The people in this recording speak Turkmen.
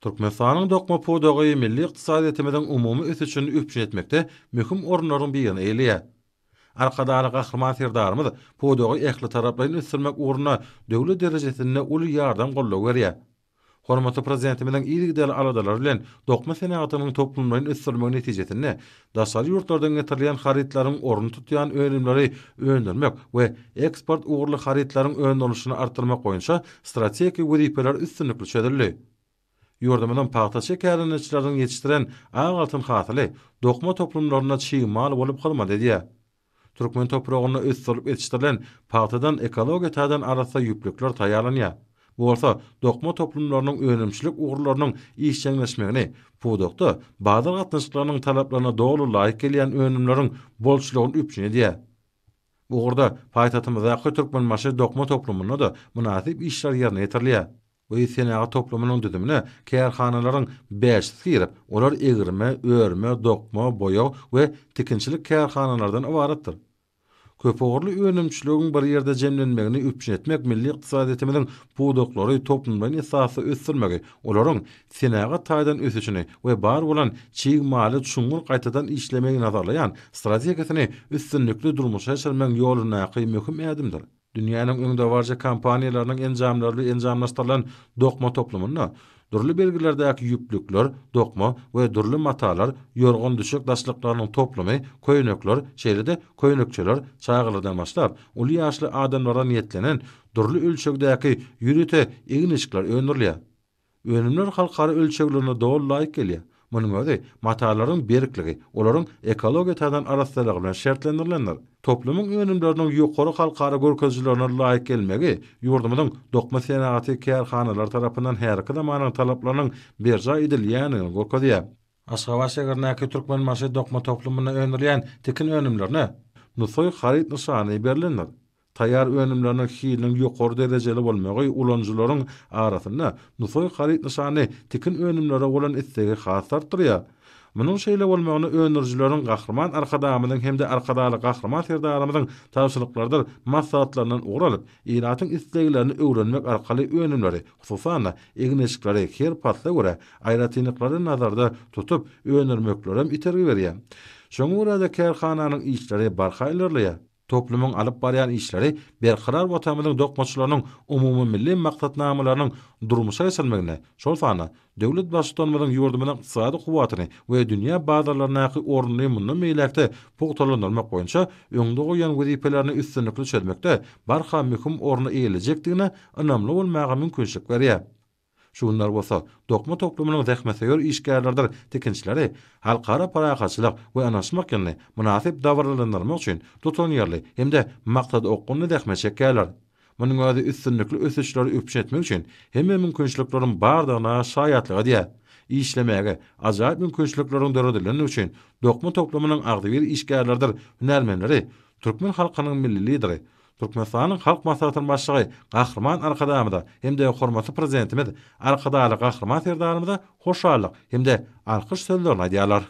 Türkmenistanyň dokma pudagy milli ykdysadyýetimiziň umumy ösüşini üpjün etmekde möhüm orunlaryň birini eýeleýär. Arkadagly Gahryman Serdarymyz pudagy ählitaraplaýyn ösdürmek ugrunda döwlet derejesinde uly ýardam-goldaw berýär. Hormatly Prezidentimiziň yzygiderli aladalary bilen dokma senagatynyň toplumlaýyn ösdürilmegi netijesinde daşary ýurtlardan getirilýän harytlaryň ornuny tutýan önümleri öndürmek we eksport ugurly harytlaryň öndürilişini artdyrmak boýunça strategik wezipeler üstünlikli çözüldi. Ýurdumyzyň pagtaçy kärendeçileriniň ýetişdiren ak altyn hasyly dokma toplumlarynda çig mal bolup hyzmat edýär. Türkmen topragynda ösdürilip ýetişdirilen pagtadan ekologiýa taýdan arassa ýüplükler taýýarlanýar. Bu bolsa dokma toplumlarynyň önümçilik ugurlarynyň işjeňleşmegini, pudakda bazar gatnaşyklarynyň talaplaryna doly laýyk gelýän önümleriň bolçulygyny üpjün edýär. Bu ugurda paýtagtymyzdaky Türkmenbaşy dokma toplumynda-da mynasyp işler ýerine ýetirilýär. Bu senagat toplumynyň düzümine kärhanalaryň bäşisi girip, olar egirme, örme, dokma, boýag we tikinçilik kärhanalardan ybaratdyr. Köpugurly önümçiligiň bir ýerde jemlenmegini üpjün etmek milli ykdysadyýetimiziň pudaklary toplumlaýyn esasda ösdürmegi, olaryň senagat taýdan ösüşini we bar bolan çig maly çuňňur gaýtadan işlemegi nazarlaýan strategiýasyny üstünlikli durmuşa geçirmegiň ýolundaky möhüm ädimdir. Dünýäniň öňdebaryjy kompaniýalarynyň enjamlary bilen enjamlaşdyrylan dokma toplumynda dürli belgilerdäki ýüplükler, dokma we dürli matalar, ýorgan-düşek daşlyklarynyň toplumy, köýnekler, şeýle-de köýnekçeler çagalardan başlap, uly ýaşly adamlara niýetlenen dürli ölçegdäki ýörite egin-eşikler öndürilýär. Önümler halkara ölçeglerine doly laýyk gelýär. Munuň özi matalaryň berkligi, olaryň ekologiýa taýdan arassalygy bilen şertlendirilendir. Toplumyň önümleriniň ýokary halkara görkezijilerine laýyk gelmegi ýurdumyzyň dokma senagaty kärhanalary tarapyndan häzirki zamanyň talaplarynyň berjaý edilýändigini görkezýär. Aşgabat şägerindäki Türkmenbaşy dokma toplumynda öndürilýän tikin önümlerine Nusaý haryt nyşany berlendir. Taýýar önümleriniň hiliniň ýokary derejeli bolmagy ulanyjylaryň arasynda Nusaý haryt nyşanly tikin önümlere bolan islegi has artdyrýar. Munuň şeýle bolmagyna öndürijileriň Gahryman Arkadagymyzyň hem-de Arkadagly Gahryman Serdarymyzyň tabşyryklarydyr maslahatlaryndan ugur alyp, ilatyň isleglerini öwrenmek arkaly önümleri, hususan-da, egin-eşikleri her pasla görä, aýratynlyklary nazarda tutup öndürmeklerem itergi berýär. Şoňa görä-de kärhananyň işleri barha ilerleýär. Toplumyň alyp barýan işleri Berkarar Watanymyzyň dokmaçylarynyň umumymilli maksatnamalarynyň durmuşa geçirilmeginde, şol sanda döwlet Baştutanymyzyň ýurdumyzyň ykdysady kuwwatyny we dünýä bazarlaryndaky ornuny mundan beýläk-de pugtalandyrmak boýunça öňde goýan wezipelerini üstünlikli çözmekde barha möhüm orny eýelejekdigine ynamly bolmaga mümkinçilik berýär. Şu günler bolsa dokma toplumynyň zähmetsöýer işgärleridir tikinçileri Halkara parahatçylyk we ynanyşmak ýylyny mynasyp dabaralandyrmak üçin tutanýerli hem-de maksadaokgunly zähmet çekýärler. Munuň özi üstünlikli ösüşleri üpjün etmek üçin hemme mümkinçilikleriň bardygyna şaýatlyk edýär. Işlemäge ajaýyp mümkinçilikleriň döredilendigi üçin dokma toplumynyň agzybir işgärleridir hünärmenleri türkmen halkynyň Milli Lideri, Türkmenistanyň Halk Maslahatynyň Başlygy Gahryman Arkadagymyza hem-de hormatly Prezidentimiz Arkadagly Gahryman Serdarymyza hoşallyk hem-de alkyş sözlerini aýdýarlar.